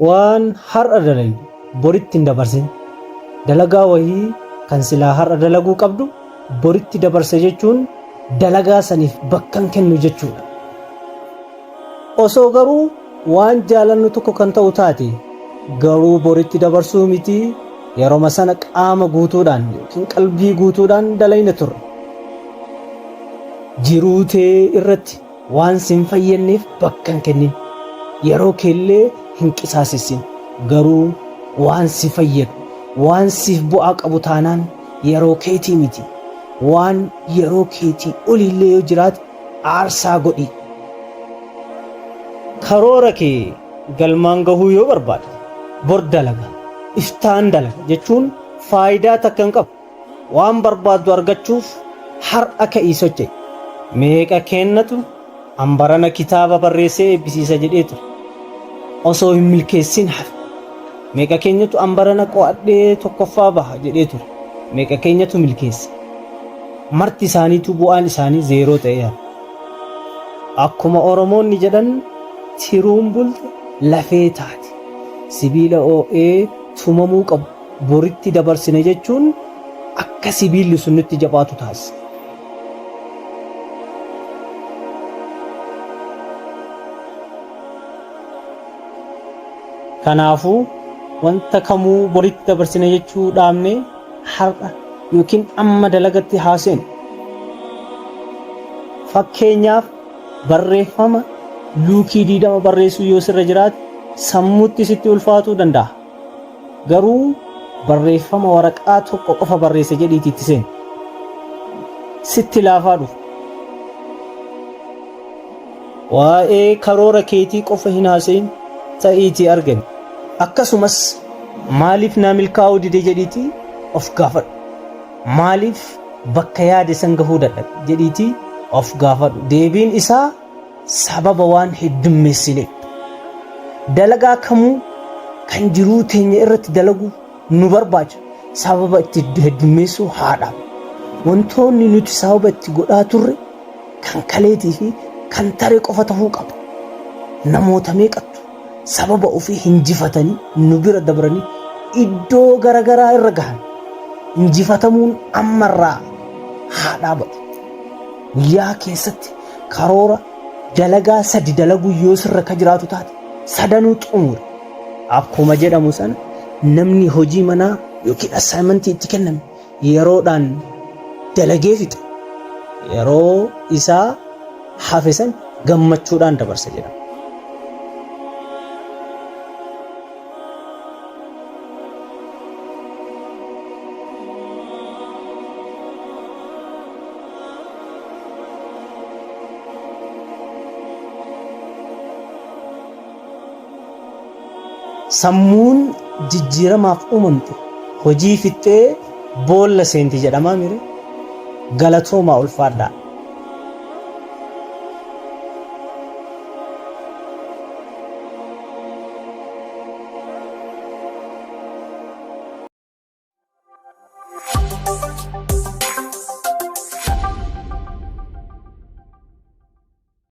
Waan har'a dalaydu boritti hin dabarsin. Dalagaa wahii kan silaa har'a dalaguu qabdu boritti dabarse jechuun dalagaa saniif bakka hin kennu jechuudha. Osoo garuu waan jaalannu tokko kan ta'u taate garuu boritti dabarsuu miti yeroma sana qaama guutuudhaan yookiin qalbii guutuudhaan dalayna turre. Jiruu tee irratti Waan si hin fayyadneef bakka hin kennin. Yeroo keellee hin qisaasessin. Garuu waan si fayyadu, waan siif bu'aa qabu taanaan yeroo keetii miti. Waan yeroo keetii oliillee yoo jiraate aarsaa godhi. Karoora kee galmaan gahuu yoo barbaadde bor dalaga, iftaan dalaga jechuun faayidaa takka hin qabu. Waan barbaaddu argachuuf har'a ka'ii socho'i. Meeqa keennatu an barana kitaaba barreessee eebbisiisa jedhee ture. Osoo hin milkeessin hafe. Meeqa keenyatu an barana qo'adhee tokkoffaa baha jedhee ture. Meeqa keenyatu milkeesse. Marti isaaniituu bu'aan isaanii zeeroo ta'ee hafe. Akkuma Oromoonni jedhan tiruun bulte lafee taati. Sibiila oo'ee tumamuu qabu boritti dabarsine jechuun akka sibiilli sun nutti jabaatu taasisa. Kanaafuu wanta kamuu boritti dabarsine jechuu dhaabnee har'a yookiin amma dalagatti haa seenu. Fakkeenyaaf barreeffama luukii 20 barreessuu yoo sirra jiraate sammuutti sitti ulfaatuu danda'a. Garuu barreeffama waraqaa tokko qofa barreessa jedhiitii itti seeni. Sitti laafaa dhufa. Waa'ee karoora keetii qofa hin haasa'in ta'iitii argami. Akkasumas maaliif naa milkaa'uu dide jedhiitii of gaafadhu. Maaliif bakka yaade san gahuu dadhabe jedhiitii of gaafadhu. Deebiin isaa sababa waan heddummeessineef. Dalagaa kamuu kan jiruu teenya irratti dalaguu nu barbaachisu sababa itti heddummeessuu haa dhaabnu. Wantoonni nuti sababa itti godhaa turre kan kaleetii fi kan tare qofa tahuu qaba. Namoota meeqattu sababa ofii hinjifatanii nu bira dabranii iddoo garagaraa irra gahan. Injifatamuun ammarraa haa dhaabatu. Guyyaa keessatti karoora dalagaa sadi dalaguu yoo sirra ka jiraatu taate sadanuu xumuri. Akkuma jedhamu sana namni hojii manaa yookiin assaayimantii itti kenname yeroodhaan dalagee fixe yeroo isaa hafe san gammachuudhaan dabarsa jedhama. Sammuun jijjiiramaaf uumamte hojii fixxee boolla seenti jedhamaa mire? Galatoomaa ulfaadhaa!